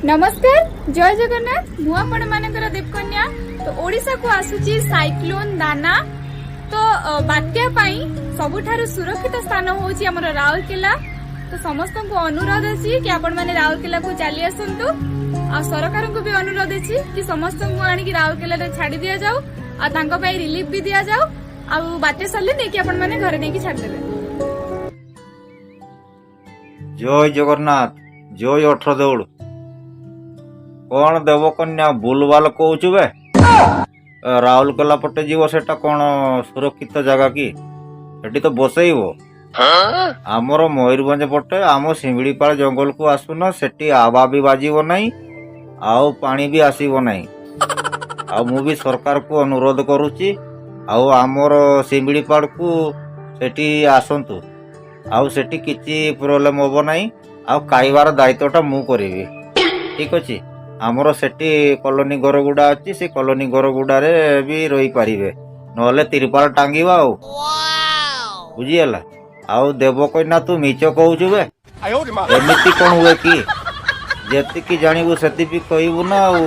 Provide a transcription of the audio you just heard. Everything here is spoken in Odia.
ନମସ୍କାର, ଜୟ ଜଗନ୍ନାଥ। ମୁଁ ଆପଣମାନଙ୍କର ଦୀପକନ୍ୟା। ତ ଓଡ଼ିଶାକୁ ଆସୁଛି ସାଇକ୍ଲୋନ ଦାନା। ତ ବାତ୍ୟା ପାଇଁ ସବୁଠାରୁ ସୁରକ୍ଷିତ ସ୍ଥାନ ହେଉଛି ଆମର ରାଉରକେଲା। ତ ସମସ୍ତଙ୍କୁ ଅନୁରୋଧ ଅଛି କି ଆପଣମାନେ ରାଉରକେଲାକୁ ଚାଲି ଆସନ୍ତୁ। ଆଉ ସରକାରଙ୍କୁ ବି ଅନୁରୋଧ ଅଛି କି ସମସ୍ତଙ୍କୁ ଆଣିକି ରାଉରକେଲାରେ ଛାଡି ଦିଆଯାଉ ଆଉ ତାଙ୍କ ପାଇଁ ରିଲିଫ ବି ଦିଆଯାଉ। ଆଉ ବାତ୍ୟା ସରିଲେ ନେଇକି ଆପଣମାନେ ଘରେ ନେଇକି ଛାଡ଼ିଦେବେ। ଜୟ ଜଗନ୍ନାଥ, ଜୟ ଅଠର ଦେଉଳ। କଣ ଦେବକନ୍ୟା ବୁଲବାଲ କହୁଛୁ ବେ? ରାଉରକେଲା ପଟେ ଯିବ, ସେଟା କଣ ସୁରକ୍ଷିତ ଜାଗା କି? ସେଠି ତ ବସେଇବ। ଆମର ମୟୂରଭଞ୍ଜ ପଟେ ଆମ ଶିମିଳିପାଳ ଜଙ୍ଗଲକୁ ଆସୁନ, ସେଠି ଆବା ବି ବାଜିବ ନାହିଁ ଆଉ ପାଣି ବି ଆସିବ ନାହିଁ। ଆଉ ମୁଁ ବି ସରକାରକୁ ଅନୁରୋଧ କରୁଛି, ଆଉ ଆମର ଶିମିଳିପାଳକୁ ସେଠି ଆସନ୍ତୁ। ଆଉ ସେଠି କିଛି ପ୍ରୋବ୍ଲେମ ହବ ନାହିଁ। ଆଉ ଖାଇବାର ଦାୟିତ୍ୱଟା ମୁଁ କରିବି, ଠିକ ଅଛି? ଆମର ସେଠି କଲୋନୀ ଘର ଗୁଡା ଅଛି, ସେ କଲୋନୀ ଘର ଗୁଡାରେ ବି ରହିପାରିବେ। ନହେଲେ ତିରପାଳ ଟାଙ୍ଗିବା ଆଉ, ବୁଝିହେଲା? ଆଉ ଦେବକନ୍ୟା, ତୁ ମିଛ କହୁଛୁ ବେ। ଏମିତି କଣ ହୁଏ କି? ଯେତିକି ଜାଣିବୁ ସେତିକି କହିବୁ ନା ଆଉ।